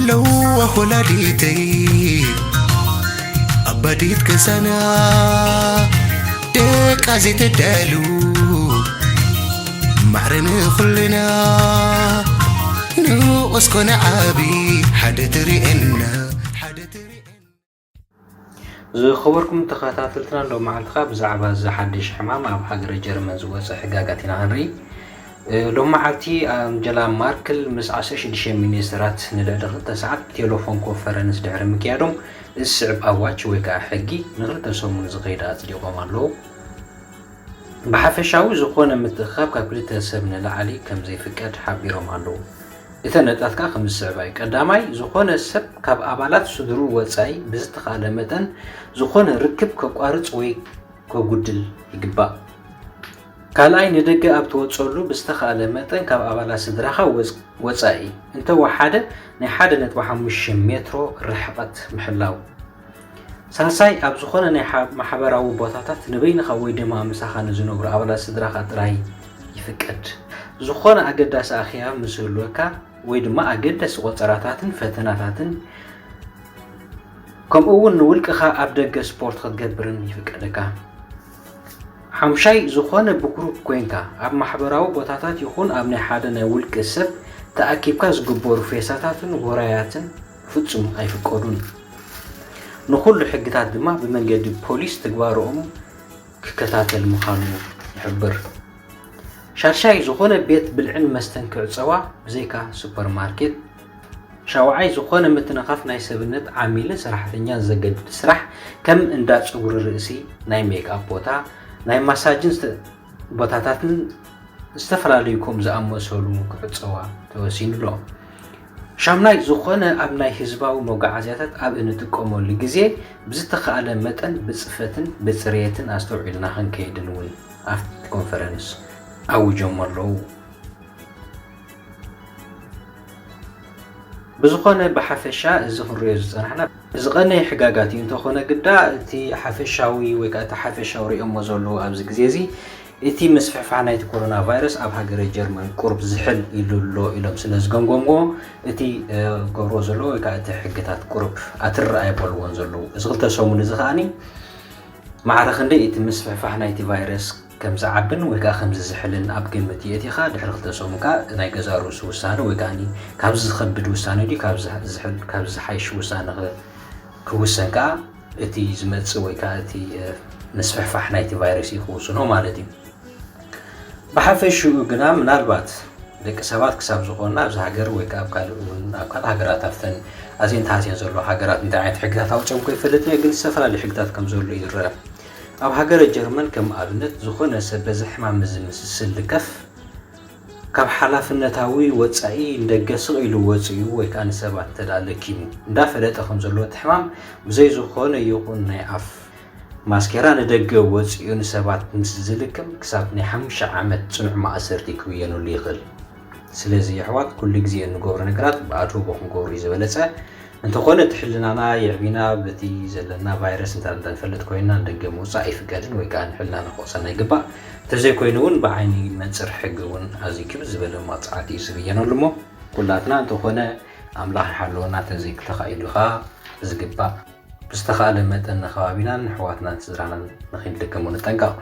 ለዋህ ወላዲተይ ኣባዲት ገዛና ደቃ ዘይተዳሉ ማዕረ ንኹልና ንኡስ ኮነ ዓቢ ሓደ ትርእየና ሓደ ትርእየና። ዝኸበርኩም ተኸታተልትና፣ ሎም መዓልትኻ ብዛዕባ እዚ ሓድሽ ሕማም ኣብ ሃገረ ጀርመን ዝወፀ ሕጋጋት ኢና ክንርኢ። እ፣ ሎም መዓልቲ ኣንጀላ ማርክል ምስ ዓሰርተ ሽዱሽተ ሚኒስትራት ንልዕሊ ክልተ ሰዓት ቴሌፎን ኮንፈረንስ ድሕሪ ምክያዶም፣ እዚ ስዕብ ኣዋጅ ወይ ከዓ ሕጊ ንክልተ ሰሙን ዝኸይድ ኣፅዲቖም ኣለዉ። ብሓፈሻዊ ዝኾነ ምትእኽኻብ ካብ ክልተ ሰብ ንላዕሊ ከም ዘይፍቀድ ሓቢሮም ኣለዉ። እተን ነጥብታት ከዓ ከም ዝስዕባ እዩ። ቀዳማይ፣ ዝኾነ ሰብ ካብ ኣባላት ስድርኡ ወጻኢ ብዝተኻእለ መጠን ዝኾነ ርክብ ከቋርጽ ወይ ከጉድል ይግባእ። ካልኣይ፣ ንደገ ኣብ ትወጸሉ ብዝተኻእለ መጠን ካብ ኣባላት ስድራኻ ወጽ-፣ ወጻኢ እንተወሓደ ናይ ሓደ ነጥቢ ሓሙሽተ ሜትሮ ርሕቐት ምሕላው። ሳልሳይ፣ ኣብ ዝኾነ ናይ ሓ-፣ ማሕበራዊ ቦታታት ንበይንኻ ወይ ድማ ምሳኻ ንዝነብሩ ኣባላት ስድራኻ ጥራይ ይፍቀድ። ዝኾነ ኣገዳሲ ኣኼባ ምስ ዝህልወካ ወይ ድማ ኣገደስቲ ቆጸራታትን ፈተናታትን፣ ከምኡ እውን ንውልቅኻ ኣብ ደገ ስፖርት ክትገብርን ይፍቀደካ። ሓምሻይ፣ ዝኾነ ብግሩፕ ኮይንካ ኣብ ማሕበራዊ ቦታታት ይኹን ኣብ ናይ ሓደ ናይ ውልቂ ሰብ ተኣኪብካ ዝግበሩ ፌሳታትን ውራያትን ፍጹም ኣይፍቀዱን። ንኹሉ ሕግታት ድማ ብመንገዲ ፖሊስ ትግባርኦም ክከታተል ምዃኑ ይሕብር። ሻድሻይ፣ ዝኾነ ቤት ብልዕን መስተን ክዕጸዋ ብዘይካ ሱፐርማርኬት። ሻውዓይ፣ ዝኾነ ምትንኻፍ ናይ ሰብነት ዓሚልን ሰራሕተኛን ዘገድድ ስራሕ ከም እንዳ ጸጉሪ ርእሲ፣ ናይ ሜክኣፕ ቦታ፣ ናይ ማሳጅን ዝተ-፣ ቦታታትን ዝተፈላለዩ ከም ዝኣመሰሉ ክዕጸዋ ተወሲኑ ኣሎ። ሻምናይ፣ ዝኾነ ኣብ ናይ ህዝባዊ መጓዓዝያታት ኣብ እንጥቀመሉ ግዜ ብዝተኻእለ መጠን ብጽፈትን ብጽሬትን ኣስተውዒልና ክንከይድን እውን ኣብቲ ኮንፈረንስ ኣውጆሞ ኣለዉ። ብዝኾነ ብሓፈሻ እዚ ክንሪኦ ዝጸናሕና እዚ ቀነይ ሕጋጋት እዩ። እንተኾነ ግዳ እቲ ሓፈሻዊ ወይ ከዓ እቲ ሓፈሻዊ ሪኦሞ ዘለዉ ኣብዚ ግዜ እዚ እቲ ምስፍሕፋሕ ናይቲ ኮሮና ቫይረስ ኣብ ሃገረ ጀርመን ቁሩብ ዝሕል ኢሉ ኣሎ ኢሎም ስለ ዝገምገምዎ እቲ፣ እ፣ ገብሮ ዘለዎ ወይ ከዓ እቲ ሕግታት ቁሩብ ኣትርር ኣይበልዎን ዘለዉ። እዚ ክልተ ሰሙን እዚ ከዓኒ ማዕረ ክንደይ እቲ ምስፍሕፋሕ ናይቲ ቫይረስ ከም ዝዓብን ወይ ከዓ ከም ዝዝሕልን ኣብ ግምት የእቲኻ ድሕሪ ክልተ ሰሙን ከዓ ናይ ገዛእ ርእሱ ውሳነ ወይ ከዓ ካብዚ ዝኸብድ ውሳነ ድዩ ካብ ዝሕ-፣ ዝሕል-፣ ካብ ዝሓይሽ ውሳነ ክ-፣ ክውሰን ከዓ እቲ ዝመጽእ ወይ ከዓ እቲ፣ እ፣ ምስፍሕፋሕ ናይቲ ቫይረስ እዩ ክውስኖ ማለት እዩ። ብሓፈሽኡ ግና ምናልባት ደቂ ሰባት ክሳብ ዝኾንና ኣብዚ ሃገር ወይ ከዓ ኣብ ካልእ እውን ኣብ ካልእ ሃገራት ኣብተን ኣዝየን ተሃስየን ዘለዋ ሃገራት እንታይ ዓይነት ሕግታት ኣውፅኦም ከይፈልጥ እየ፣ ግን ዝተፈላለዩ ሕግታት ከም ዘሎ ይረአ። ኣብ ሃገረ ጀርመን ከም ኣብነት ዝኾነ ሰብ በዚ ሕማም እዚ ምስ ዝልከፍ ካብ ሓላፍነታዊ ወፃኢ ንደገ ስቕ ኢሉ ወፂኡ ወይ ከዓ ንሰባት እንተ ደኣ ለኪሙ እንዳፈለጠ ከም ዘለዎ እቲ ሕማም ብዘይ ዝኾነ ይኹን ናይ ኣፍ ማስኬራ ንደገ ወጺኡ ንሰባት ምስ ዝልክም ክሳብ ናይ ሓሙሽተ ዓመት ጽኑዕ ማእሰርቲ ክብየነሉ ይኽእል። ስለዚ የሕዋት ኩሉ ግዜ እንገብሮ ነገራት ብኣድህቦ ክንገብሮ እዩ ዝበለጸ። እንተኾነ እቲ ሕልናና የዕቢና በቲ ዘለና ቫይረስ እንተ እንፈልጥ ኮይንና ንደገ ምውጻእ ኣይፍቀድን ወይ ከኣ ንሕልናና ክወቕሰና ይግባእ። እንተዘይኮይኑ እውን ብዓይኒ መነጽር ሕጊ እውን ኣዝዩ ክብ ዝበለ መቕጻዕቲ እዩ ዝብየነሉ እሞ ኩላትና እንተኾነ ኣምላኽ ይሓልወና እንተዘይተኻኢሉ ከኣ ብዝግባእ ብዝተኻእለ መጠን ንኸባቢናን ንሕዋትናን ስድራናን ንኸይንልከሞ ንጠንቀቕ።